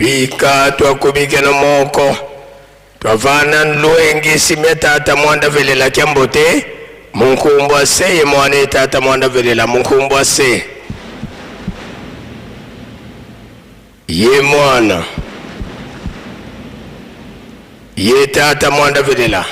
Bika twakubikeno moko twavana nlwengi simya tata mwanda velela kyambote munkumbwa se ye mwana tata mwanda velela munkumbwa se ye mwana ye tata mwanda velela.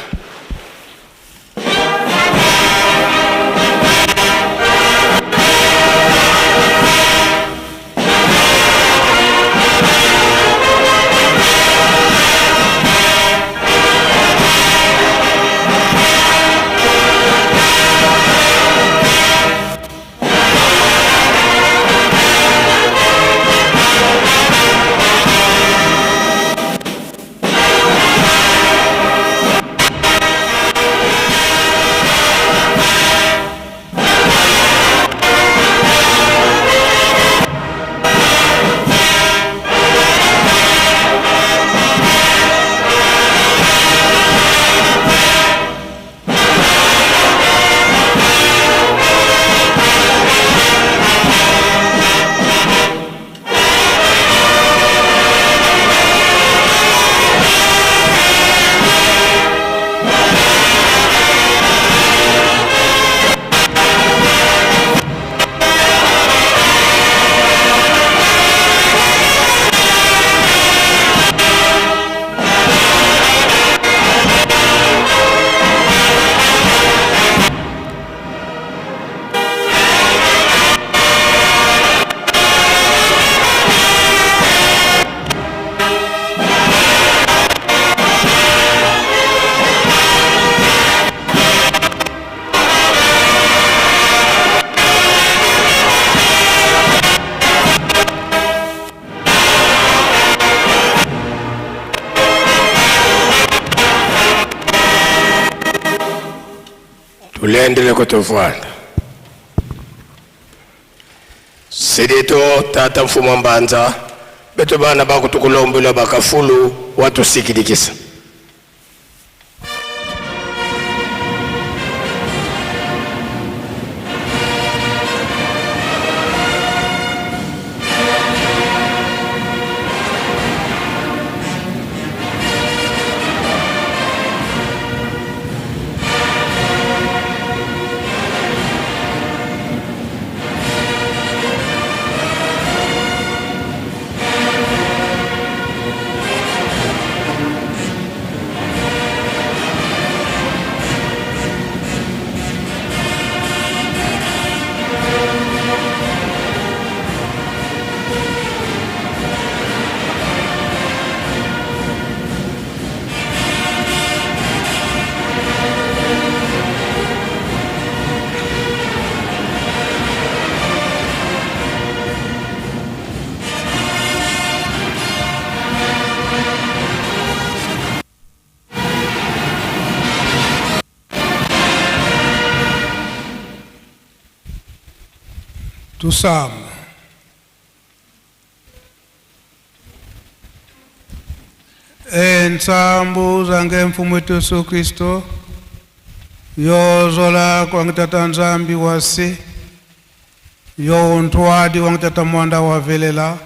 Tulendele kutuvwanda sidito tata mfumu mbanza beto bana bakutukulombela bakafulu watusikilikisa. Tusamba. Entsambu zange mfumu wetu Yesu Kristo yozola kwange tata Nzambi wasi yo ntwadi wange tata mwanda wavelela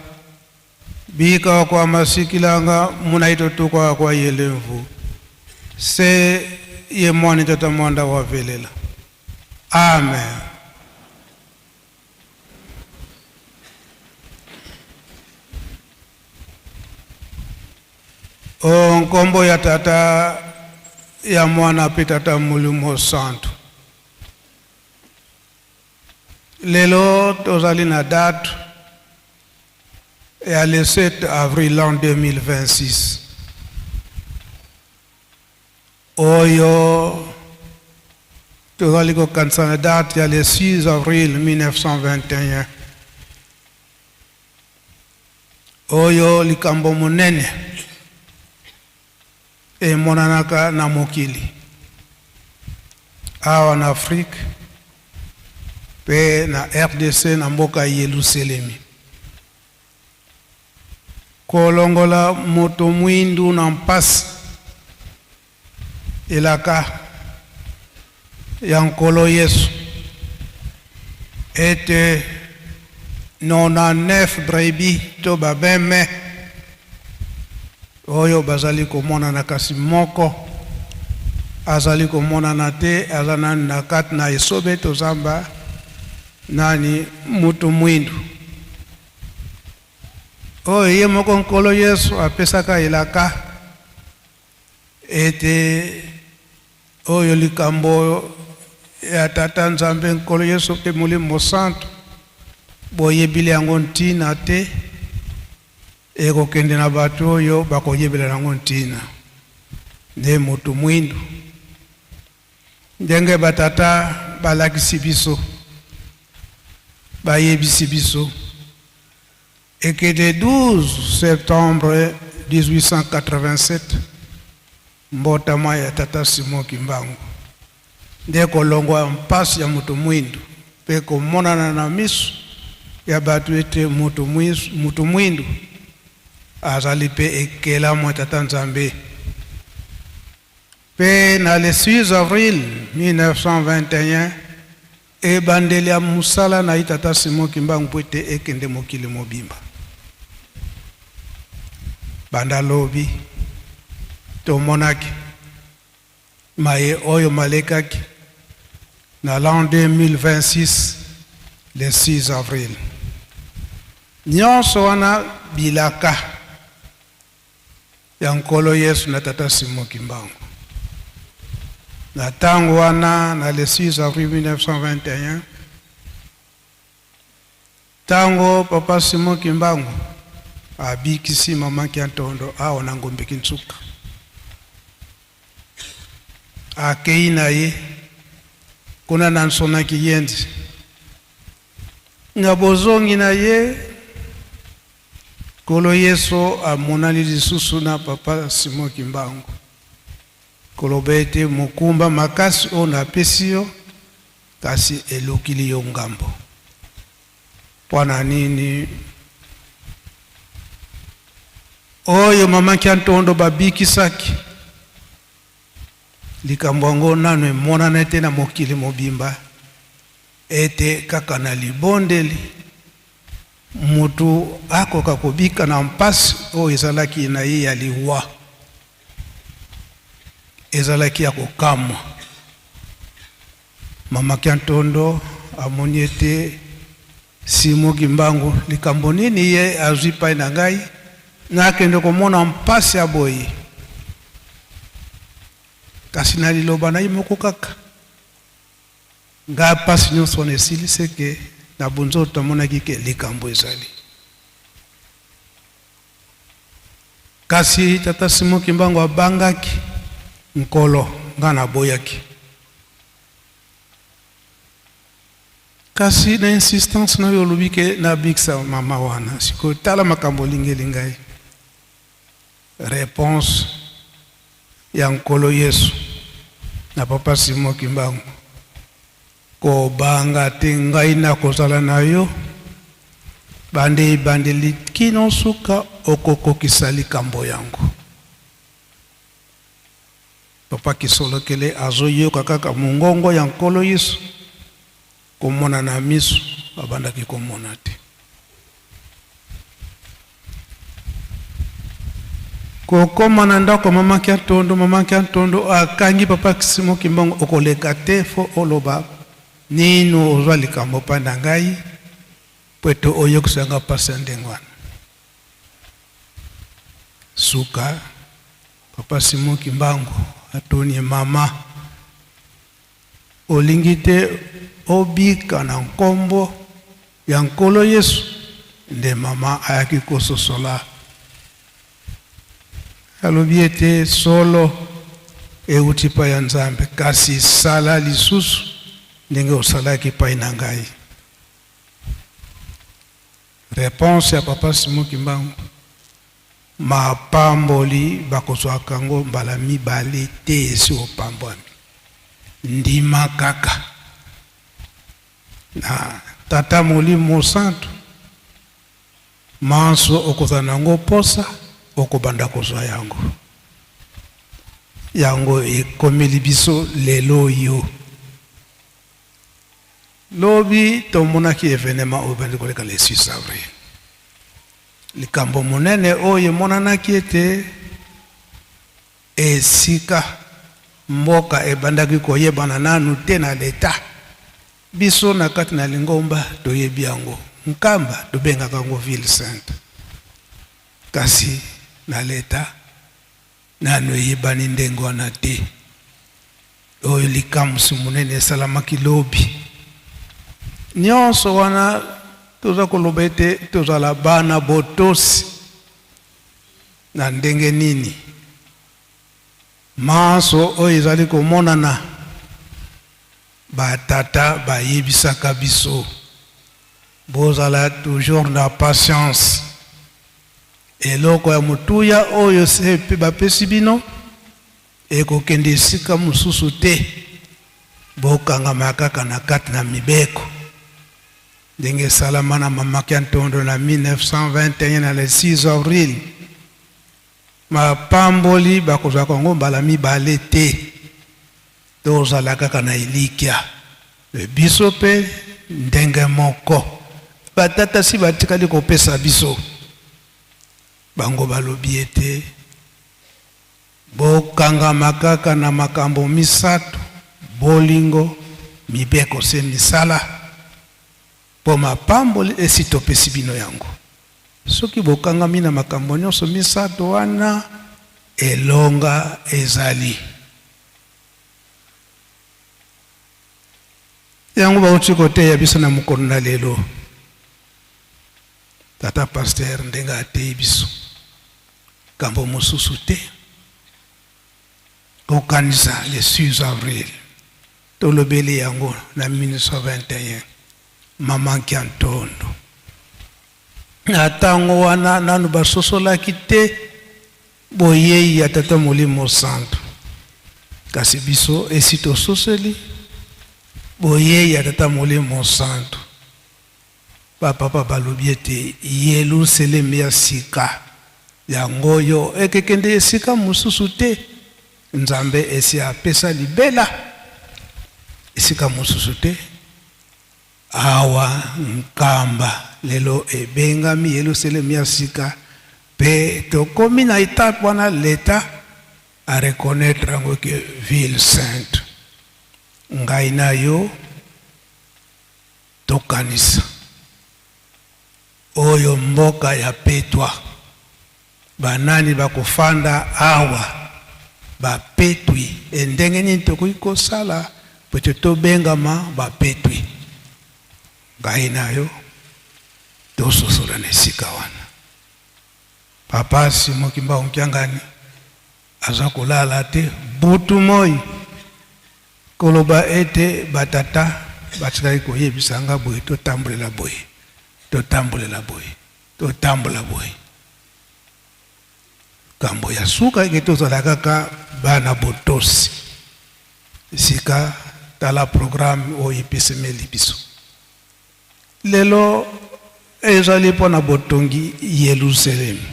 bika kwa masikilanga munaito tukwa kwa yelemvu se ye mwani tata mwanda wavelela. Amen. O nkombo ya tata ya mwana pe tata Molimo Santu. Lelo tozali na date ya le 7 avril l'an 2026. Oyo tozali kokanisa na date ya le 6 avril 1921. Oyo likambo monene emonanaka na mokili awa na Afrique pe na RDC na mboka Yelusalemi. Kolongola moto mwindu na mpasi elaka ya Nkolo Yesu ete 99 brebis to babeme Oyo bazali komonana kasi moko azali komonana te, aza nani na kati na esobe to zamba, nani mutu mwindu oyo ye moko Nkolo Yesu apesaka elaka ete oyo likambo ya Tata Nzambe Nkolo Yesu mpe Molimo Mosantu boyebili yango ntina te, ekokende na bato oyo bakoyebela yango ntina. Nde moto mwindu ndenge batata balakisi biso, bayebisi biso ekende 12 septembre 1887, mbotama ya tata Simon Kimbangu, nde kolongwa mpasi ya moto mwindu mpe komonana na miso ya bato ete moto mwindu azali mpe ekelamu ya tata Nzambe. Mpe na le 6 avril 1921, ebandeli ya mosala na ye tata Simon Kimbangu mpo ete ekende mokili mobimba. Banda lobi tomonaki maye oyo malekaki na l'an 2026 le 6 avril. Nyonso wana bilaka ya Nkolo Yesu na tata Simon Kimbangu. Na ntango wana, na le 6 avril 1921, ntango papa Simon Kimbangu abikisi mama Kiantondo awa na Ngombe Kintsuka, akei na ye kuna na Nsona Kiyenzi. Na bozongi na ye, Nkolo Yesu amonani lisusu na papa Simon Kimbangu, koloba ete mokumba makasi oyo napesi yo, kasi elukili yo ngambo. Mpo na nini? Oyo mama Kiantondo babikisaki, likambo yango nano emonana te na mokili mobimba, ete kaka na libondeli moto akoka kobika na mpasi oyo ezalaki na ye ya liwa, ezalaki ya kokamwa. Mama Kiantondo amoni ete Simon Kimbangu likambo nini ye azwi pai na ngai, nakende komona mpasi ya boye, kasi na liloba na ye moko kaka ngai mpasi nyonso wana esili. Seke na bonzoto amonaki ke likambo ezali. Kasi tata Simon Kimbangu abangaki Nkolo, ngai naboyaki. Kasi na insistance na yo olobi ke nabikisa mama wana. Sikoyo tala makambo olingeli ngai. Réponse ya Nkolo Yesu na papa Simon Kimbangu: kobanga te, ngai nakozala na yo bande ebandeli kino suka, okokokisa likambo yango. Papa Kisolokele azoyoka kaka mongongo ya Nkolo Yesu, komona na miso abandaki komona te. Kokoma na ndako mama Kiantondo, mama Kiantondo akangi papa Simon Kimbangu: okoleka te, fo oloba nini ozwa likambo mpa na ngai po ete oyokisa nga mpasi ya ndenge wana. Suka papa Simon Kimbangu atuni mama: olingi te obika na nkombo ya Nkolo Yesu? Nde mama ayaki kososola, alobi ete solo euti pa ya Nzambe, kasi sala lisusu ndenge osalaki pai na ngai. Réponse ya papa Simon Kimbangu: mapamboli bakozwaka yango mbala mibale te, esi opambwami, ndima kaka na tata Molimo Mosantu, manso okozala nango posa okobanda kozwa yango. Yango ekomeli biso lelo oyo. Lobi tomonaki événement oyo bandi koleka le 6 avril, likambo monene oyo emonanaki ete Esika mboka ebandaki koyebana nanu te na leta, biso na kati na lingomba toyebi yango. Nkamba tobengaka yango ville sainte, kasi na leta nanu eyebani ndenge wana te. Oyo likamwisi monene esalamaki lobi. Nyonso wana toza koloba ete tozala bana botosi. Na ndenge nini? Manso oyo ezali komonana, ba tata bayebisaka biso, bozala toujours na patience. Eloko ya motuya oyo se bapesi bino ekokende esika mosusu te, bokangama kaka na kati na mibeko. Ndenge esalama na Mama Kiantondo na 1921 na le 6 avril, mapamboli bakozwaka yango mbala mibale te. Tozala kaka na elikya. Biso mpe ndenge moko, batata si batikali kopesa biso, bango balobi ete Bokangama kaka na makambo misatu, bolingo, mibeko se misala, mpo mapamboli esi topesi bino yango. Soki bokangami na makambo nyonso misatu wana, elonga ezali. Yango bauti koteya biso na mokolo na lelo. Tata pasteur ndenge ateyi biso. Likambo mosusu te. Kokanisa le 6 avril, tolobeli yango na 1921, Mama Nkiantondo. Na tango wana nanu basosolaki te boyei ya Tata Molimo Santu. Kasi biso esi tososoli boyei ya Tata Molimo Santu. Ba papa balobi ete Yeluseleme ya sika yango oyo ekekende esika mosusu te. Nzambe esi apesa libela esika mosusu te. Awa Nkamba lelo ebengami Yeluseleme ya sika, pe tokomi na etape wana l'etat a reconnaitre yango que ville sainte. Ngai na yo Tokanisa oyo mboka ya petwa, banani bakofanda awa bapetwi e ndenge nini tokoki kosala po ete tobengama bapetwi? Ngai na yo tososola na esika wana. Papa Simon Kimbangu Kiangani aza kolala te butu moi. Koloba ete ba tata batikaki koyebisa nga boye, totambolela boye, totambolela boye, totambola boye. Likambo ya suka eke tozala kaka bana botosi. Sika tala programme oyo epesemeli biso lelo ezali mpo na botongi Yelusalemi.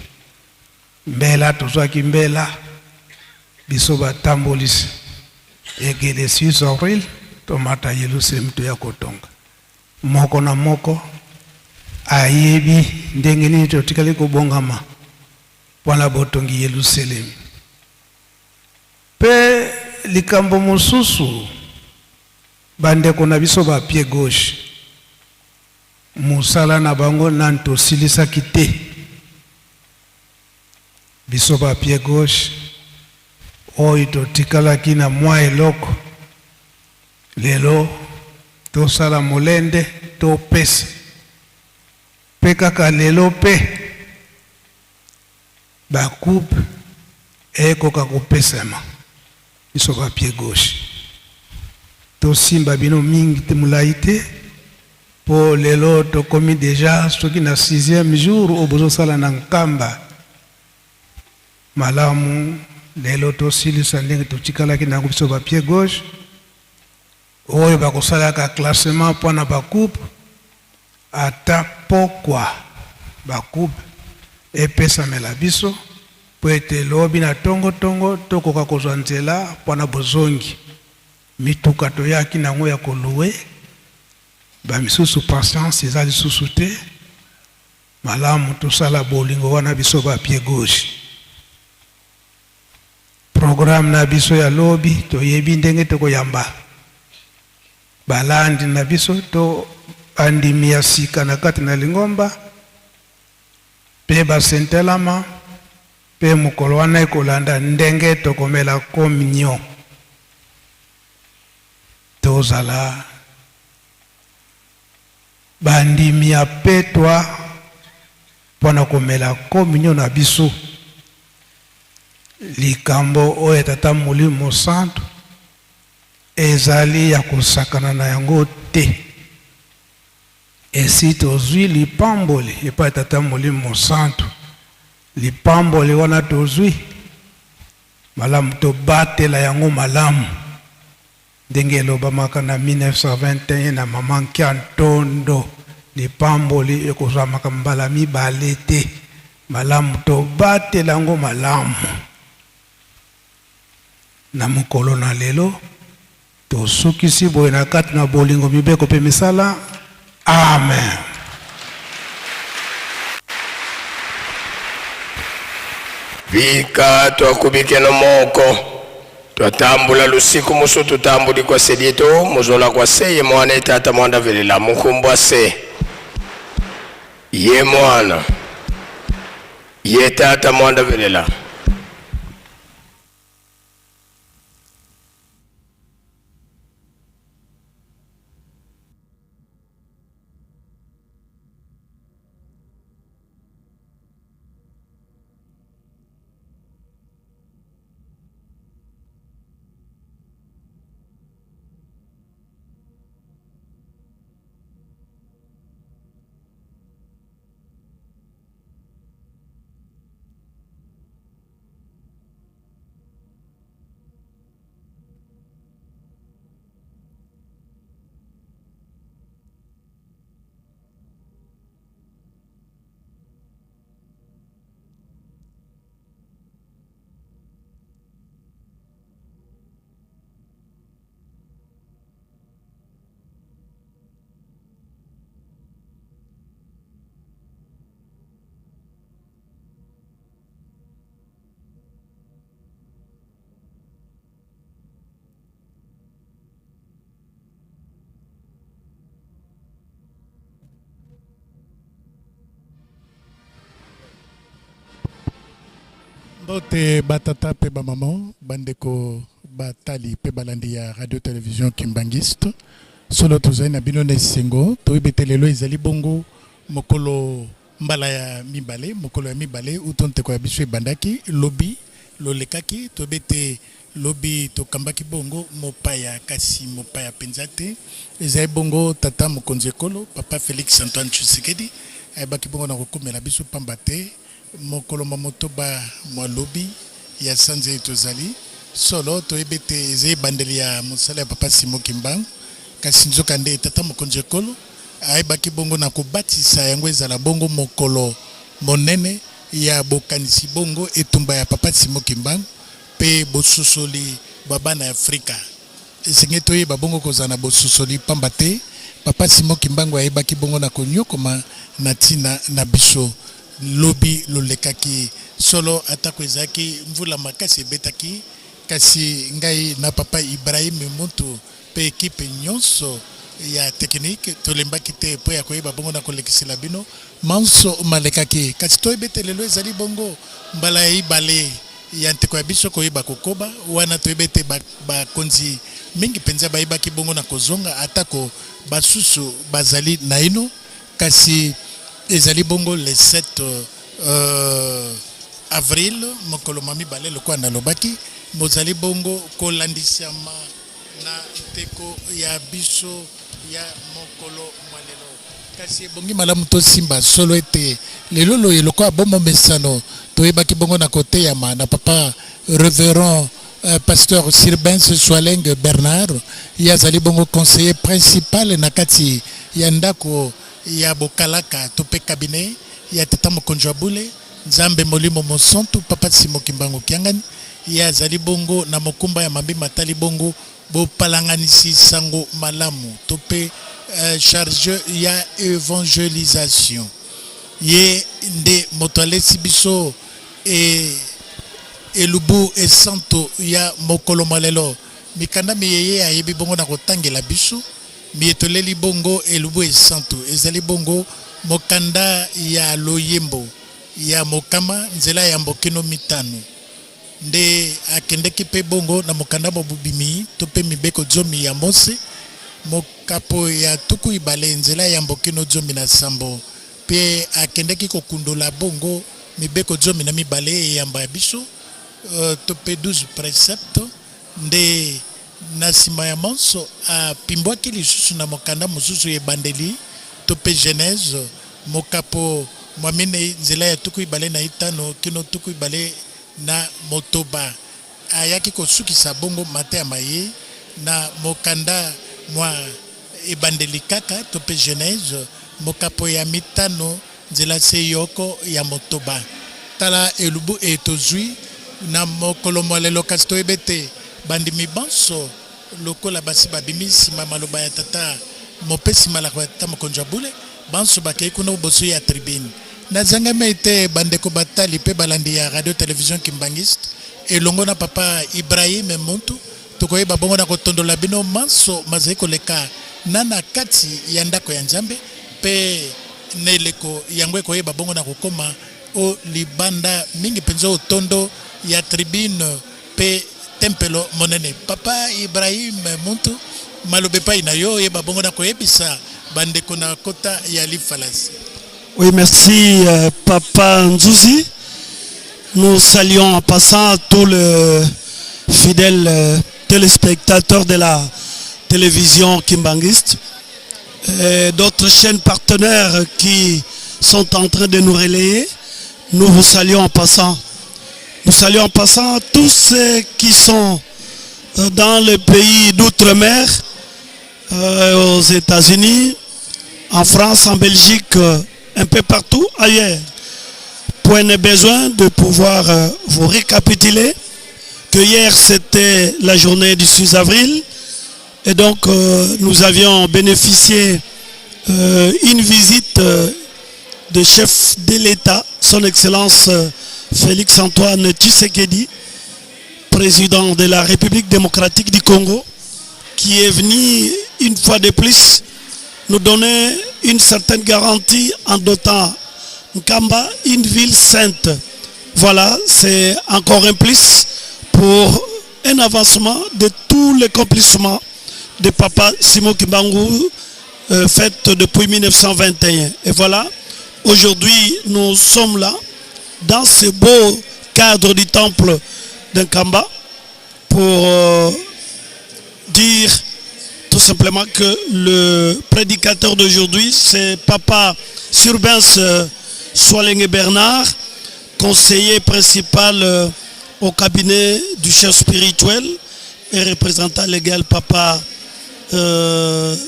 Mbela tozwaki mbela biso batambolisi eke le 6 avril tomata Yelusalemi toya kotonga. Moko na moko ayebi ndenge nini totikali kobongama mpo na botongi Yelusalemi. Mpe likambo mosusu, bandeko na biso ba pied gauche Mosala na bango nanu tosilisaki te. Biso ba pied gauche oyo totikalaki na mwa eloko, lelo tosala molende topesa pe kaka lelo pe ba coupe ekoka kopesama. Biso ba pied gauche tosimba bino mingi te mulayi te po lelo tokomi dejà soki na sixième jour oyo bozosala na Nkamba. Malamu lelo tosilisa ndenge totikalaki na yango biso ba pied gauche oyo bakosalaka classement mpo na ba coupe ata pokwa ba coupe epesamela biso mpo ete lobi na tongo tongo tokoka kozwa nzela mpo na bozongi. Mituka toyaki na yango ya ko louer, ba misusu patience eza lisusu te, malamu tosala bolingo wana biso ba pied gauche. Programme na biso ya lobi toyebi ndenge tokoyamba balandi na biso to bandimi ya sika na kati na lingomba mpe basentelama mpe mokolo wana ekolanda ndenge tokomela communion tozala bandimi ya petwa mpo na komela communion na biso. Likambo oyo ya Tata Molimo Mosantu ezali ya kosakana na yango te. Esi tozwi lipamboli epai ya Tata Molimo Mosantu, lipamboli wana tozwi malamu, tobatela yango malamu ndenge elobamaka na 1921 na Mama Nkia Ntondo, lipamboli ekozwamaka mbala mibale te. Malamu tobatela yango malamu. Na mokolo na lelo tosukisi boye na kati na bolingo, mibeko mpe misala. Amen. Bika twakubikeno moko twatambula lusiku musu tutambuli kwa sedieto muzola kwa se ye mwana etata mwanda velela mukumbwa se ye mwana ye tata mwanda velela. Mbote batata pe ba maman, bandeko batali pe balandi ya radio television Kimbanguiste. Solo tozali na bino na esengo, toyebi ete lelo ezali bongo mokolo mbala ya mibale, mokolo ya mibale uto nteko ya biso ebandaki lobi lolekaki. Toyebi ete lobi tokambaki bongo mopaya, kasi mopaya mpenza te, ezali bongo tata mokonzi ekolo papa Felix Antoine Tshisekedi ayebaki bongo na kokomela biso pamba te mokolo mwa motoba mwa lobi ya sanza eye tozali. Solo toyebi ete ezali ebandeli ya mosala ya papa Simon Kimbangu, kasi nzokande tata mokonzi ekolo ayebaki bongo na kobatisa yango ezala bongo mokolo monene ya bokanisi bongo etumba ya papa Simon Kimbangu mpe bososoli bwa bana ya Afrika. Esengeli toyeba bongo kozala na bososoli, pamba te Papa Simon Kimbangu ayebaki bongo na konyokoma na ntina na biso. Lobi lolekaki, solo atako ezalaki mvula makasi ebetaki, kasi ngai na Papa Ibrahim Muntu mpe equipe nyonso ya technique tolembaki te mpo ya koyeba bongo na kolekisela bino manso malekaki. Kasi toyebi ete lelo ezali bongo mbala ya ibale ya nteko ya biso koyeba kokoba wana. Toyebi ete bakonzi mingi mpenza bayebaki bongo na kozonga, atako basusu bazali naino, kasi ezali bongo le 7 avril, mokolo mwa mibale, lokola nalobaki, mozali bongo kolandisama na nteko ya biso ya mokolo mwa lelo. Kasi ebongi malamu tosimba solo ete lelo loye, lokola bo momesano, toyebaki bongo na koteyama na Papa Reverend Pasteur Sirbens Swaleng Bernard. Ye azali bongo conseiller principal na kati ya ndako ya bokalaka to pe cabinet ya Tata Mokonzi wa Bule, Nzambe Molimo Mosantu, Papa Simo Kimbangu Kiangani. Ye azali bongo na mokumba ya mambi matali bongo bopalanganisi sango malamu to pe charge ya evangelisation. Ye nde moto alesi biso e. Elubu esantu ya mokolo mwa lelo. Mikanda miye ye ayebi bongo na kotangela biso, miye toleli bongo elubu esantu, ezali bongo mokanda ya Loyembo ya mokama nzela yambo kino mitano. Nde akendeki mpe bongo na mokanda mwa Bobimi to mpe Mibeko zomi ya Mose, mokapo ya tuku ibale nzela yambo kino 17. Mpe akendeki kokundola bongo Mibeko 12 eyamba ya biso, to mpe 12 preceptes. Nde na nsima ya manso, apimbwaki lisusu na mokanda mosusu ya Ebandeli, to mpe Genèse, mokapo mwa minei nzela ya 25 kino 26. Ayaki kosukisa bongo mateya ma ye na mokanda mwa Ebandeli kaka, to mpe Genèse, mokapo ya mitano nzela se yoko ya motoba. Tala elubu eye tozwi na mokolo mwa lelo, kasi toyebi ete bandimi banso lokola basi babimi nsima maloba ya tata mopesi malako ya tata mokonzi wa bule, banso bakei kuna o boso ya tribune. Nazangami ete bandeko batali mpe balandi ya Radio Television Kimbanguiste elongo na papa Ibrahim Muntu, tokoyeba bongo na kotondola bino manso mazali koleka na na kati ya ndako ya Nzambe, mpe na eleko yango ekoyeba bongo na kokoma o libanda, mingi mpenza o tondo ya tribune mpe tempelo monene. Papa Ibrahim Muntu, maloba epai na yo, oyeba bongo na koyebisa bandeko na kota ya lifalasi. Oui, merci Papa Nzuzi. Nous saluons en passant tous les fidèles téléspectateurs de la télévision kimbanguiste et d'autres chaînes partenaires qui sont en train de nous relayer. Nous vous saluons en passant. Nous saluons en passant tous ceux qui sont dans les pays d'outre-mer, aux États-Unis, en France, en Belgique, un peu partout ailleurs. Point n'est besoin de pouvoir vous récapituler que hier c'était la journée du 6 avril et donc nous avions bénéficié une visite de chef de l'État, son Excellence Félix Antoine Tshisekedi, président de la République démocratique du Congo, qui est venu une fois de plus nous donner une certaine garantie en dotant Nkamba une ville sainte. Voilà, c'est encore un plus pour un avancement de tout l'accomplissement de Papa Simon Kimbangu fait depuis 1921. Et voilà, aujourd'hui nous sommes là, dans ce beau cadre du temple de Nkamba, pour dire tout simplement que le prédicateur d'aujourd'hui, c'est Papa Surbens Swalenge Bernard, conseiller principal au cabinet du chef spirituel et représentant légal Papa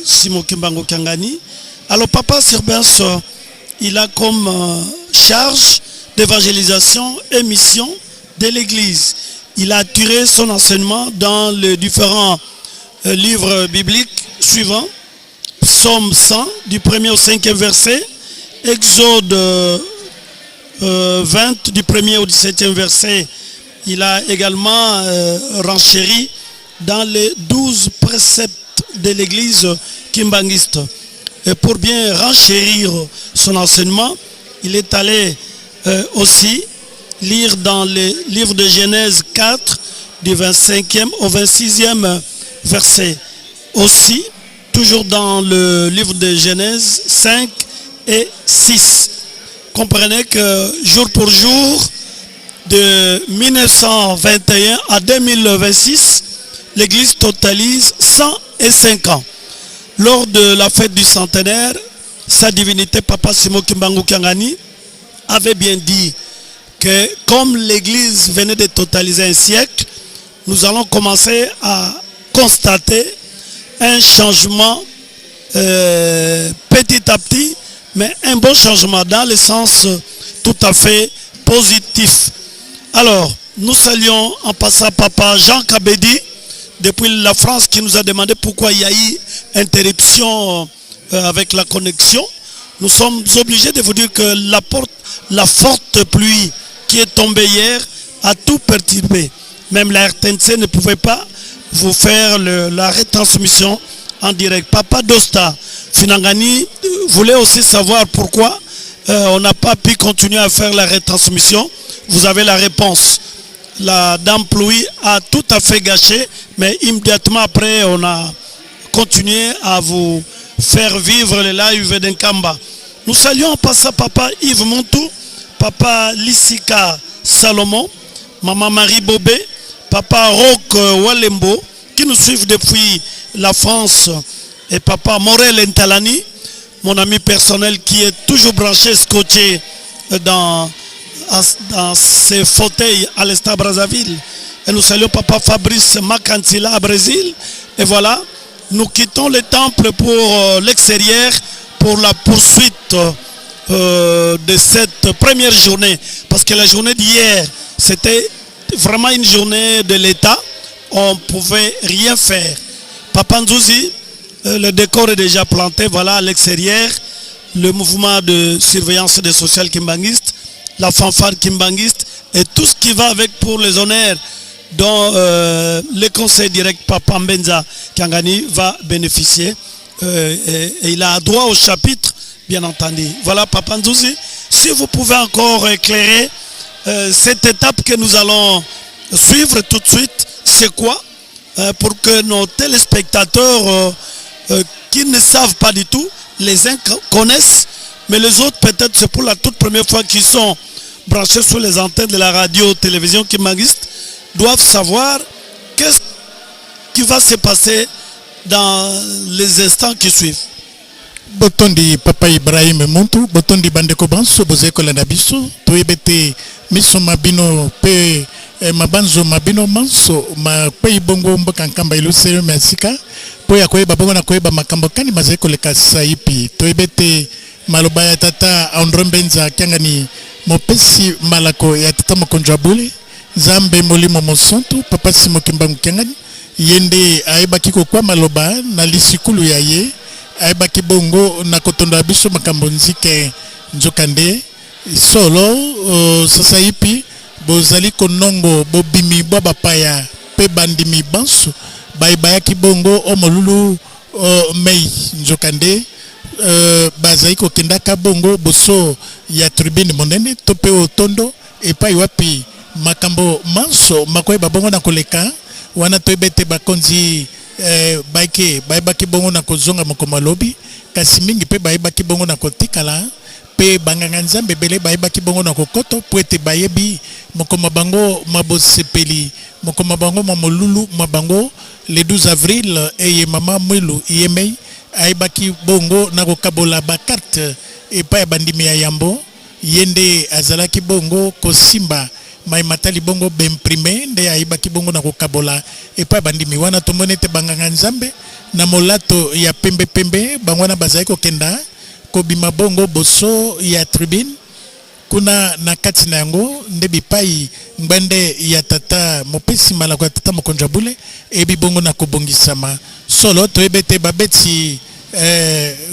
Simon Kimbangu Kiangani. Alors Papa Surbens, il a comme charge d'évangélisation et mission de l'Église. Il a tiré son enseignement dans les différents livres bibliques suivants. Psaume 100, du 1er au 5e verset, Exode 20, du 1er au 17e verset. Il a également renchéri dans les 12 préceptes de l'Église kimbanguiste. Et pour bien renchérir son enseignement, il est allé aussi lire dans le livre de Genèse 4, du 25e au 26e verset. Aussi, toujours dans le livre de Genèse 5 et 6. Comprenez que jour pour jour, de 1921 à 2026, l'Église totalise 105 ans. Lors de la fête du centenaire, sa divinité Papa Simon Kimbangu Kiangani avait bien dit que comme l'Église venait de totaliser un siècle, nous allons commencer à constater un changement petit à petit, mais un bon changement dans le sens tout à fait positif. Alors, nous saluons en passant Papa Jean Kabedi, depuis la France, qui nous a demandé pourquoi il y a eu interruption avec la connexion. Nous sommes obligés de vous dire que la forte pluie qui est tombée hier a tout perturbé. Même la RTNC ne pouvait pas vous faire la retransmission en direct. Papa Dosta Finangani voulait aussi savoir pourquoi on n'a pas pu continuer à faire la retransmission. Vous avez la réponse. La dame pluie a tout à fait gâché, mais immédiatement après, on a continué à vous faire vivre le live d'Nkamba. Nous saluons en passant Papa Yves Montou, Papa Lissika Salomon, Maman Marie Bobé, Papa Roch Walembo, qui nous suivent depuis la France, et Papa Morel Ntalani, mon ami personnel qui est toujours branché, scotché dans ses fauteuils à l'Estade Brazzaville. Et nous saluons Papa Fabrice Makantila à Brésil. Et voilà, nous quittons le temple pour l'extérieur pour la poursuite de cette première journée. Parce que la journée d'hier, c'était vraiment une journée de l'État. On ne pouvait rien faire. Papa Nzouzi, le décor est déjà planté, voilà, à l'extérieur. Le mouvement de surveillance des sociales kimbanguistes, la fanfare kimbanguiste et tout ce qui va avec pour les honneurs dont le conseil direct Papa Mbenza Kiangani va bénéficier. Et il a droit au chapitre, bien entendu. Voilà, Papa Nzouzi, si vous pouvez encore éclairer cette étape que nous allons suivre tout de suite, c'est quoi pour que nos téléspectateurs qui ne savent pas du tout, les uns connaissent, mais les autres peut-être c'est pour la toute première fois qu'ils sont branchés sur les antennes de la radio-télévision kimbanguiste, doivent savoir qu'est-ce qui va se passer dans les instants qui suivent. Botondi Papa Ibrahim Muntu, botondi bandeko banso bozali kolanda biso. Toyebi ete miso mabino mpe mabanzo mabino manso makwei bongo mboka Nkamba Yelusalemi ya sika mpo ya koyeba bongo na koyeba makambo kani mazali koleka saipi. Toyebi ete maloba ya tata André Mbenza Kiangani, mopesi malako ya tata mokonzi ya bule Nzambe Molimo Mosantu, Papa Simo Kimbangu Kiangani, ye nde ayebaki kokwa maloba na lisikulu ya ye, ayebaki bongo na kotondola biso makambo nzike. Nzokande solo sasaipi bozali konongo bobimi bwa bapaya mpe bandimi banso bayebayaki bongo o molulu mei. Nzokande bazali kokendaka bongo boso ya tribune monene to mpe otondo epai wapi makambo manso makoyeba bongo na koleka. Wana toyebi ete bakonzi baike bayebaki bongo na kozonga mokolo alobi, kasi mingi mpe bayebaki bongo na kotikala, mpe banganga Nzambe ebele bayebaki bongo na kokoto po ete bayebi mokolo bango ma bosepeli, mokolo bango ma molulu ma bango le 12 avril. Eye mama Mwilu yemei ayebaki bongo na kokabola bacarte epai ya bandimi ya yambo. Ye nde azalaki bongo kosimba mai matali bongo baimprimer, nde ayebaki bongo na kokabola epai ya bandimi. Wana tomoni ete banganga Nzambe na molato ya pembepembe, bango wana bazali kokenda kobima bongo boso ya tribune. Kuna na kati na yango nde bipai ngbande ya tata mopesi malako ya tata mokonzi ya bule eyebi bongo na kobongisama. Solo toyebi ete babeti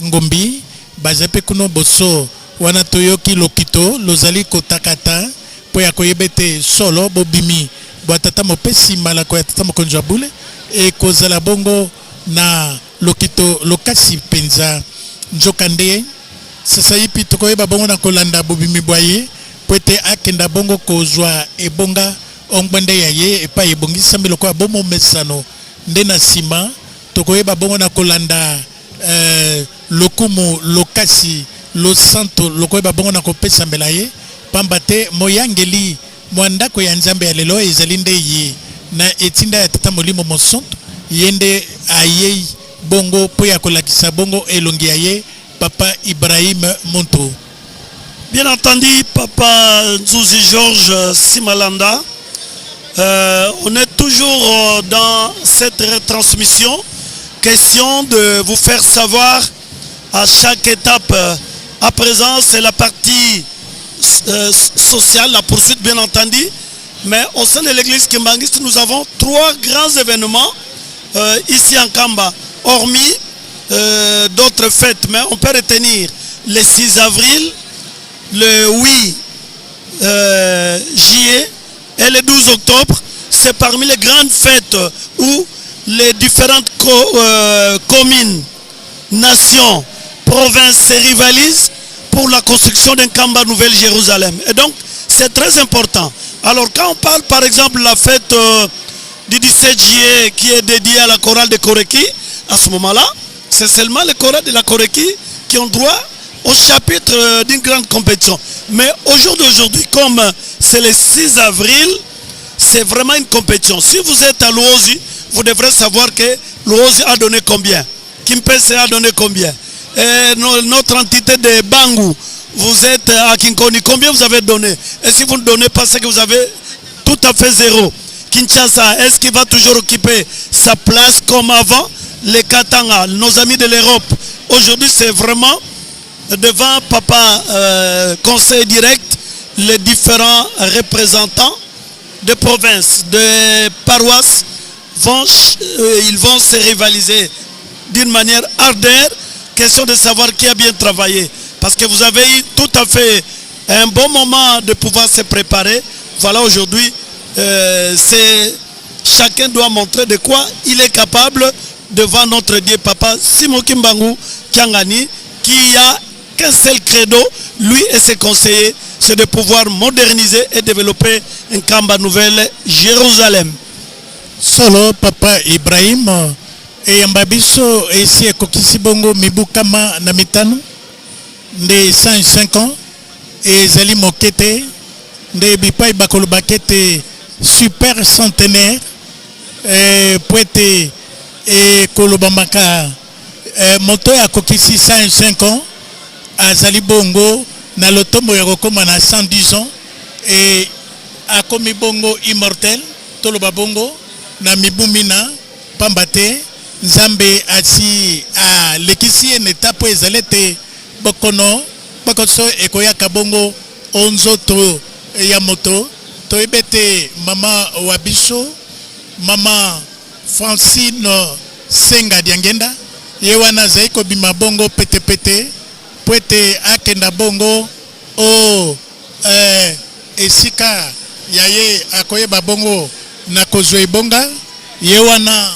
ngombi bazali mpe kuno boso. Wana toyoki lokito lozali kotakata mpo ya koyeba ete solo bobimi bwa tata mopesi malako ya tata mokonzi ya bule ekozala bongo na lokito lokasi mpenza. Nzokande sasaipi tokoyeba bongo na kolanda bobimi bwa ye po ete akenda bongo kozwa ebonga ongbende ya ye epai ebongisami lokola bomomesano. Nde na nsima tokoyeba bongo na kolanda lokumu lokasi losanto lokoyeba bongo na kopesambela ye, pamba te moyangeli mwa ndako ya Nzambe ya lelo ezali nde ye na etinda ya tata Molimo Mosantu. Ye nde ayei bongo mpo ya kolakisa bongo elongi ya ye. Papa Ibrahim Muntu. Bien entendu, Papa Nzouzi Georges Simalanda, on est toujours dans cette retransmission. Question de vous faire savoir à chaque étape. À présent, c'est la partie sociale, la poursuite bien entendu. Mais au sein de l'église kimbanguiste, nous avons trois grands événements ici en Nkamba, hormis d'autres fêtes. Mais on peut retenir le 6 avril, le 8 juillet et Et le 12 octobre, c'est parmi les grandes fêtes où les différentes communes, nations, provinces se rivalisent pour la construction d'un Nkamba Nouvelle Jérusalem. Et donc, c'est très important. Alors, quand on parle par exemple de la fête du 17 juillet qui est dédiée à la chorale de Koreki, à ce moment-là, c'est seulement les chorales de la Koreki qui ont droit au chapitre d'une grande compétition. Mais au jour d'aujourd'hui, comme c'est le 6 avril, c'est vraiment une compétition. Si vous êtes à Luozi, vous devrez savoir que Luozi a donné combien, Kimpese a donné combien, et notre entité de Bangou, vous êtes à Kinkoni, combien vous avez donné? Et si vous ne donnez pas, c'est que vous avez tout à fait zéro. Kinshasa, est-ce qu'il va toujours occuper sa place comme avant? Les Katanga, nos amis de l'Europe, aujourd'hui c'est vraiment devant papa conseil direct, les différents représentants de provinces, de paroisses, ils vont se rivaliser d'une manière ardente, question de savoir qui a bien travaillé. Parce que vous avez eu tout à fait un bon moment de pouvoir se préparer. Voilà aujourd'hui, chacun doit montrer de quoi il est capable devant notre Dieu Papa Simon Kimbangu Kiangani, qui a qu'un seul credo, lui et ses conseillers, c'est de pouvoir moderniser et développer Nkamba Nouvelle Jérusalem. Solo papa Ibrahim, eyamba biso esi ekokisi bongo mibu kama na mitano nde 105 ans ezali moke te nde bipai bakolobaka ete super centenaire po ete ekolobamaka moto oyo akokisi 105 ans azali bongo na lotombo ya kokóma na 110 ans e akomi bongo immortel toloba bongo na mibu mina pamba te nzambe asi alekisi ye na etape oyo ezali ete bokono bokoso ekoyaka bongo o nzoto ya moto. Toyebi ete mama wa biso mama Francine Senga Diangenda ye wana azali kobima bongo petepete po ete akenda bongo o esika ya ye akoyeba bongo na kozwa ebonga. Ye wana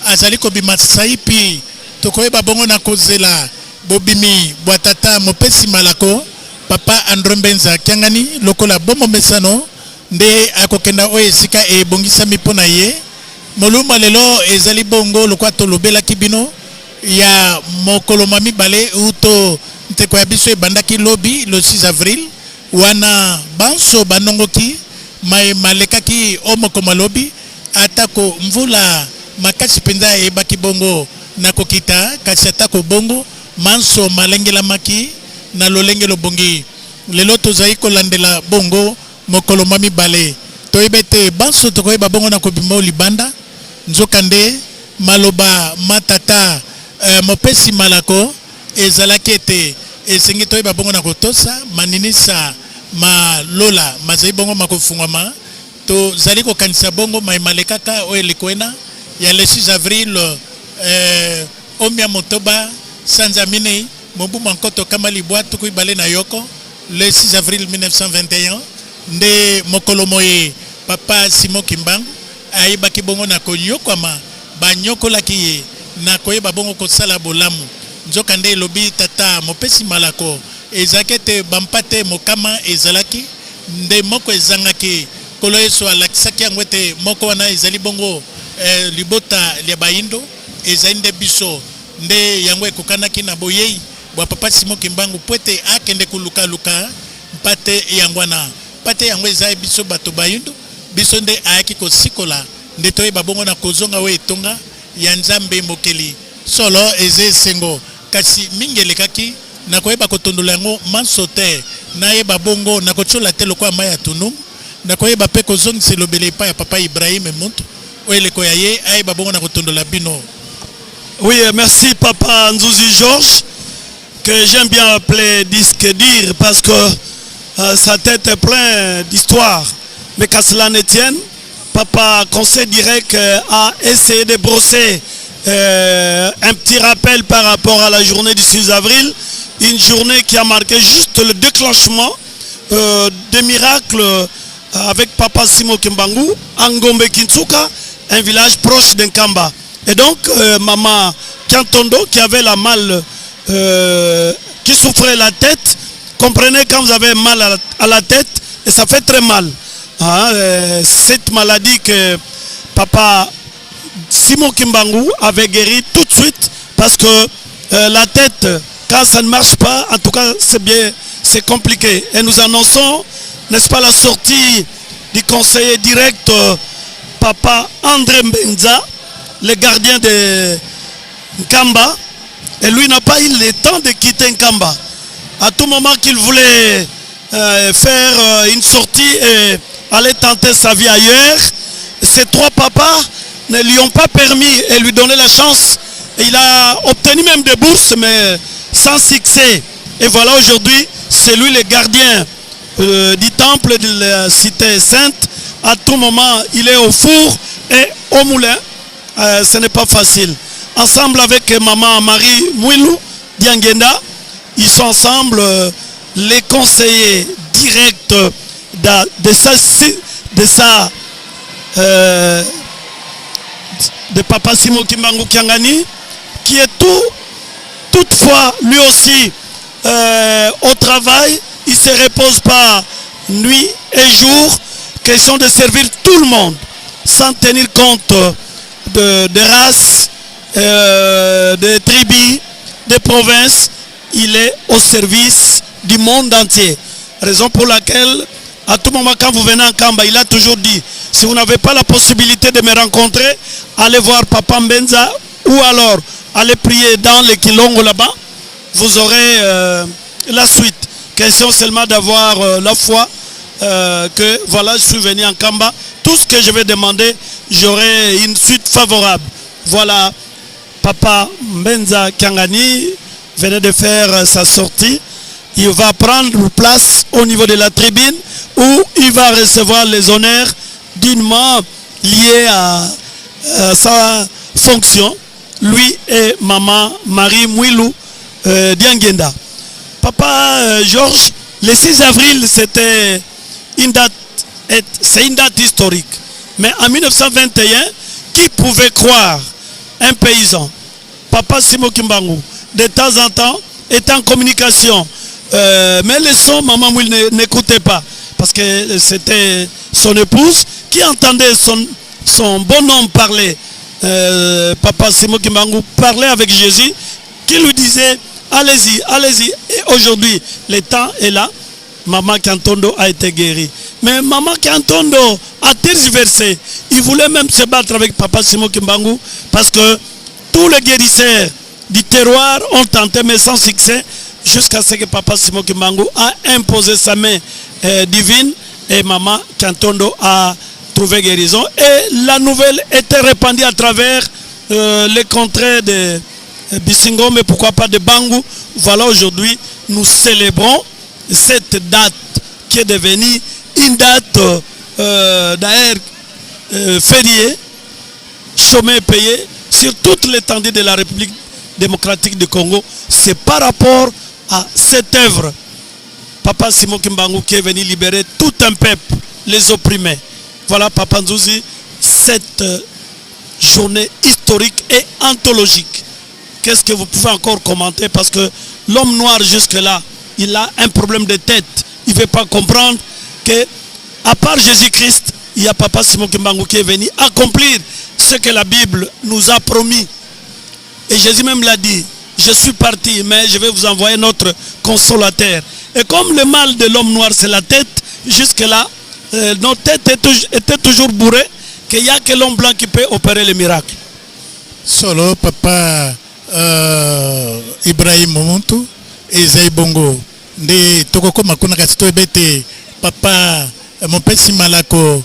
azali kobima saipi tokoyeba bongo na kozela bobimi bwa tata mopesi malako papa Andre Mbenza Kiangani lokola bomomesano nde akokenda oyo esika ebongisami mpo na ye. Molumba lelo ezali bongo lokwa tolobelaki bino ya mokolo mwa mibale uto nteko ya biso ebandaki lobi le 6 avril wana banso banongoki mai malekaki o mokolo lobi atako mvula makasi mpenza eyebaki bongo na kokita kasi atako bongo manso malengelamaki na lolenge lobongi. Lelo tozali kolandela bongo mokolo mwa mibale toyebi ete banso tokoyeba bongo na kobima libanda nzokande maloba matata mopesi malako ezalaki ete esengi toyeba bongo na kotosa maninisa malola mazali bongo makofungwama. Tozali kokanisa bongo mai malekaka oyo eleko ena ya le 6 avril omia motoba sanza minei mobu mwa nkoto kama libwa tuku ibale na yoko le 6 avril 1921 nde mokolo moye papa Simon Kimbangu ayebaki bongo na konyokwama banyokolaki ye na koyeba bongo kosala bolamu. Nzoka nde elobi tata mopesi malako ezalaki ete bampate mokama ezalaki nde moko ezangaki. Nkolo Yesu alakisaki yango ete moko wana ezali bongo libota lya bayindo ezali nde biso nde yango ekokanaki na boyei bwa papa Simon Kimbangu po ete akende kolukaluka mpate yango wana. Mpate yango eza biso bato bayindo biso nde ayaki kosikola nde toyeba bongo na kozonga oyo etonga ya nzambe mokeli. Solo eza esengo kasi mingi elekaki nakoyeba kotondola yango manso te nayeba bongo nakotiola te lokola mai ya tunungu nakoyeba mpe kozongisa elobeli epai ya papa Ibrahim Muntu oyo eleko ya ye ayeba bongo na kotondola bino. Oui, merci papa Nzouzi Georges, que j'aime bien appeler disque dire parce que sa tête est pleine d'histoires. Mais qu'à cela ne tienne, papa conseil direct a essayé de brosser un petit rappel par rapport à la journée du 6 avril, une journée qui a marqué juste le déclenchement des miracles. avec Papa Simo Kimbangu à Ngombe Kintsuka, un village proche d'Nkamba. Et donc, maman Kiantondo, qui avait la mal, qui souffrait la tête, comprenez quand vous avez mal à la tête, et ça fait très mal. Hein, cette maladie que Papa Simon Kimbangu avait guéri tout de suite, parce que la tête, quand ça ne marche pas, en tout cas, c'est bien, c'est compliqué. Et nous annonçons, n'est-ce pas, la sortie du conseiller direct, Papa André Mbenza, le gardien de Nkamba. Et lui n'a pas eu le temps de quitter Nkamba. À tout moment qu'il voulait faire une sortie et aller tenter sa vie ailleurs, ces trois papas ne lui ont pas permis et lui donner la chance. Et il a obtenu même des bourses, mais sans succès. Et voilà, aujourd'hui, c'est lui le gardien du temple de la cité sainte. À tout moment, il est au four et au moulin. Ce n'est pas facile. Ensemble avec maman Marie Mouilou Diangenda, ils sont ensemble les conseillers directs de Papa Simon Kimbangu Kiangani, qui est toutefois lui aussi au travail. Il ne se repose pas nuit et jour. Question de servir tout le monde sans tenir compte de race, de tribus, de provinces. Il est au service du monde entier. Raison pour laquelle, à tout moment, quand vous venez en Kamba, il a toujours dit, si vous n'avez pas la possibilité de me rencontrer, allez voir Papa Mbenza ou alors allez prier dans les Kilongo là-bas. Vous aurez la suite. Question seulement d'avoir la foi que voilà, je suis venu en Kamba. Tout ce que je vais demander, j'aurai une suite favorable. Voilà, Papa Mbenza Kiangani venait de faire sa sortie. Il va prendre place au niveau de la tribune où il va recevoir les honneurs dignement liés à sa fonction. Lui et maman Marie Mouilou Diangenda. Papa Georges, le 6 avril, c'était une date, c'est une date historique. Mais en 1921, qui pouvait croire un paysan, Papa Simon Kimbangu, de temps en temps, est en communication. Mais le son, maman Mouilou n'écoutait pas, parce que c'était son épouse qui entendait son bonhomme parler. Papa Simon Kimbangu parlait avec Jésus, qui lui disait, allez-y, allez-y. Et aujourd'hui, le temps est là. Maman Kiantondo a été guérie. Mais Maman Kiantondo a tergiversé. Il voulait même se battre avec Papa Simon Kimbangu, parce que tous les guérisseurs du terroir ont tenté, mais sans succès, jusqu'à ce que Papa Simon Kimbangu a imposé sa main divine et Maman Kiantondo a trouvé guérison. Et la nouvelle était répandue à travers les contrées de Bisingo, mais pourquoi pas de Bangou. Voilà, aujourd'hui, nous célébrons cette date qui est devenue une date d'ailleurs fériée, chômée payée sur toute l'étendue de la République démocratique du Congo. C'est par rapport à cette œuvre, Papa Simon Kimbangu qui est venu libérer tout un peuple, les opprimés. Voilà, Papa Nzuzi, cette journée historique et anthologique. Qu'est-ce que vous pouvez encore commenter? Parce que l'homme noir jusque-là, il a un problème de tête. Il ne veut pas comprendre que, à part Jésus-Christ, il y a Papa Simon Kimbangu qui est venu accomplir ce que la Bible nous a promis. Et Jésus même l'a dit, je suis parti, mais je vais vous envoyer notre consolateur. Et comme le mal de l'homme noir, c'est la tête, jusque-là, nos têtes étaient toujours bourrées, qu'il n'y a que l'homme blanc qui peut opérer les miracles. Solo, Papa Ibrahim Muntu, Esaïe Bongo, nde tokokoma kuna kasi toyeba ete papa mopesi malako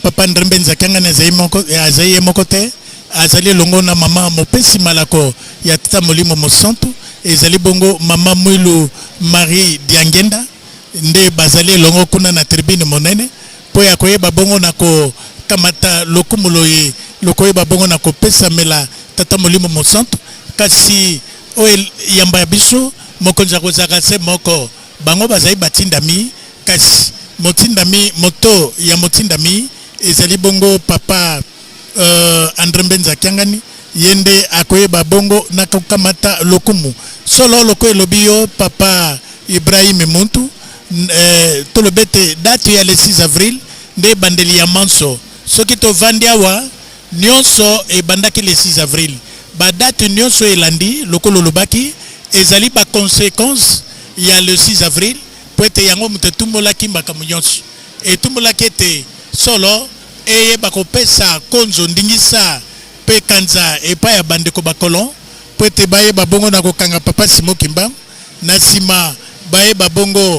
papa André Mbenza Kiangani azali ye moko te, azali elongo na mama mopesi malako ya tata molimo mosantu, ezali bongo mama Mwilu Marie Diangenda, nde bazali elongo kuna na tribune monene mpo ya koyeba bongo na kokamata lokumu loye lokoyeba bongo na kopesamela tata molimo mosantu. Kasi oyo yamba ya biso mokonzi akozalaka se moko, bango bazali batindami, kasi Motindami, moto ya motindami ezali bongo papa euh, Andre Mbenza Kiangani, ye nde akoyeba bongo na kokamata lokumu. Solo loko elobi yo papa Ibrahim Muntu, eh, tolobi ete date ya le 6 avril nde ebandeli ya manso. Soki tovandi awa, nyonso ebandaki le 6 avril. Ba date nyonso elandi, lokola olobaki, ezali ba consequences ya le 6 avril, mpo ete yango moto etumbolaki makambo nyonso. Etumbolaki ete solo eyeba kopesa konzo, ndingisa mpe kanza epai ya bandeko ba colon mpo ete bayeba bongo na kokanga papa Simon Kimbangu, na nsima bayeba bongo.